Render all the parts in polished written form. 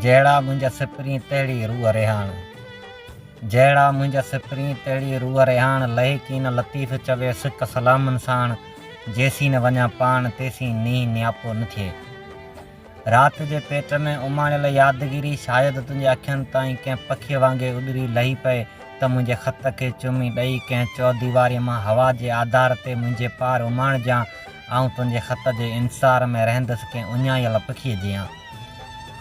جهڙا منهنجا سپرين تهڙي روح رهاڻ. جهڙا منهنجا سپرين تهڙي روح رهاڻ لهي ڪين لطيف چوي سڪ سلامن ساڻ جيسين نه وڃان پاڻ تيسين نينهن نياپو نه ٿئي. رات جي پيٽ ۾ اماڻيل يادگيري شايد تنهنجي اکين تائين ڪنهن پکيء وانگي اڏري لهي پئي ته منهنجي خط کي چمي ڏئي ڪنهن چؤديواريء مان هوا جي آڌار تي منهنجي پار اماڻجان آئون تنهنجي خط جي انتظار ۾ رهندس ڪنهن اڃايل پکيء جيان.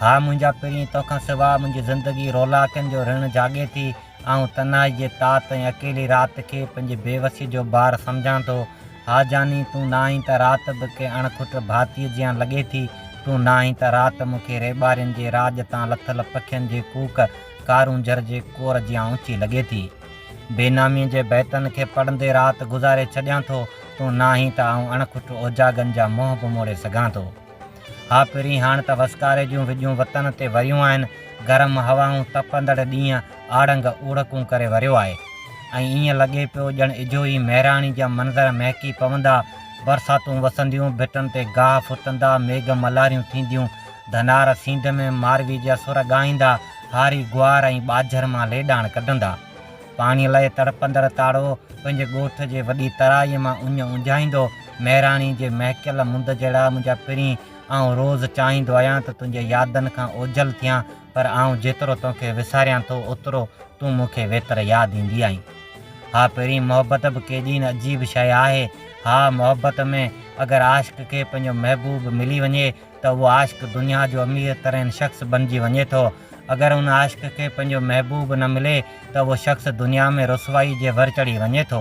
ها منهنجا پرين توکان سواء منهنجي زندگي رولاڪين جو رڻ جاڳي ٿي. آئون تنهائي جي تات ۽ اڪيلي رات کي پنهنجي بيوسيء جو بار سمجهان ٿو. ها جاني تون ناهين ته رات به ڪنهن اڻ کٽ ڀاتيء جيان لڳي ٿي. تون ناهين ته رات مون کي ريٻارين جي راڄ تان لٿل پکين جي ڪوڪ، ڪارونجهر جي ڪور جيان اوچي لڳي ٿي. بي ناميء جي بيتن کي پڙهندي رات گذاري ڇڏيان ٿو. تون ناهين ته آئون اڻ کٽ اوجاڳن جا منهن به موڙي سگهان ٿو. ها پرين هاڻ ته وسڪاري جون وڄون وطن تي وريون آهن. گرم هوائون، تپندڙ ڏينهن، آڙنگ اوڙڪون ڪري وريو آهي. ۽ ائين لڳي پيو ڄڻ اجهو ئي مهراڻي جا منظر مهڪي پوندا. برساتون وسنديون، ڀٽن تي گاهه ڦٽندا، ميگهه ملهاريون ٿينديون، ڌنار سينڍ ۾ ماروي جا سر ڳائيندا، هاري گوار ۽ ٻاجهر مان ليڏاڻ ڪڍندا. پاڻيء لاء تڙپندڙ تاڙو پنهنجي ڳوٺ جي وڏي ترائيء مان اڃ اجهائيندو. مهراڻي جي مهڪيل مند جهڙا منهنجا پرين، آئون روز چاهيندو آهيان ته تنهنجي يادن کان اوجهل ٿيان، پر آئون جيترو توکي وساريان ٿو، اوترو تون مون کي ويتر ياد ايندي آهين. ها پرين، محبت به ڪيڏي نه عجيب شيء آهي. ها، محبت ۾ اگر عاشق کي پنهنجو محبوب ملي وڃي ته اهو عاشق دنيا جو امير ترين شخص بنجي وڃي ٿو. اگر ان عاشق کي پنهنجو محبوب نه ملي ته اهو شخص دنيا ۾ رسوائي جي ور چڙهي وڃي ٿو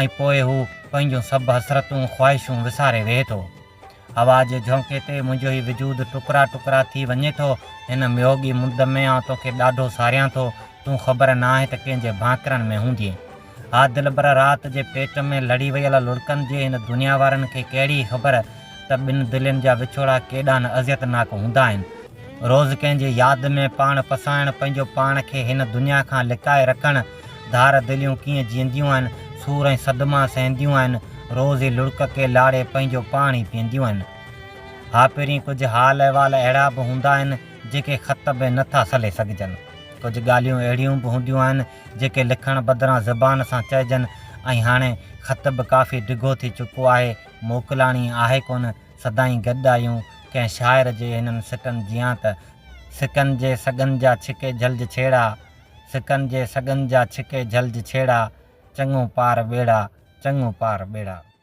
۽ پوء هو پنهنجون سڀ حسرتون، خواهشون وساري ويهي ٿو. هوا جي جهونڪي تي منهنجو هي وجود ٽڪرا ٽڪرا ٿي وڃي ٿو. هن ميوڳي مند ۾ آئون توکي ڏاڍو ساريان ٿو. تون خبر ناهي ته ڪنهن جي ڀانڪرن ۾ هوندين. ها دلبر رات جي پيٽ ۾ لڙهي ويل لڙڪن جي هن دنيا وارن کي ڪهڙي خبر ته ٻن دلين جا وڇوڙا ڪيڏا نه اذيت ناڪ هوندا آهن. روز ڪنهن جي ياد ۾ پاڻ پسائڻ، پنهنجو پاڻ کي هن دنيا کان لڪائي رکڻ، ڌار دليون ڪيئن جيئنديون آهن، سور ۽ صدما سهنديون آهن، روز ئي لڙڪ ڪي لاڙي پنهنجو پاڻ ئي پيئنديون آهن. ها پرين ڪجهه حال احوال اهڙا به هوندا آهن جيڪي خط به نه ٿا سلي سگهجن. ڪجهه ڳالهيون اهڙيون به هونديون آهن جيڪي لکڻ بدران زبان سان چئجن ۽ هاڻي خط به ڪافي ڊگهو ٿي چڪو آهي، موڪلاڻي آهي ڪونه، سدائين گڏ آهيون، ڪنهن شاعر جي هنن سٽن جيان ته. سڪن جي سڳن جا ڇڪي جهلج ڇيڙا، سڪن جي سڳن جا ڇڪي جهلج ڇيڙا، چڱو پار ٻيڙا، چڱو پار ٻيڙا.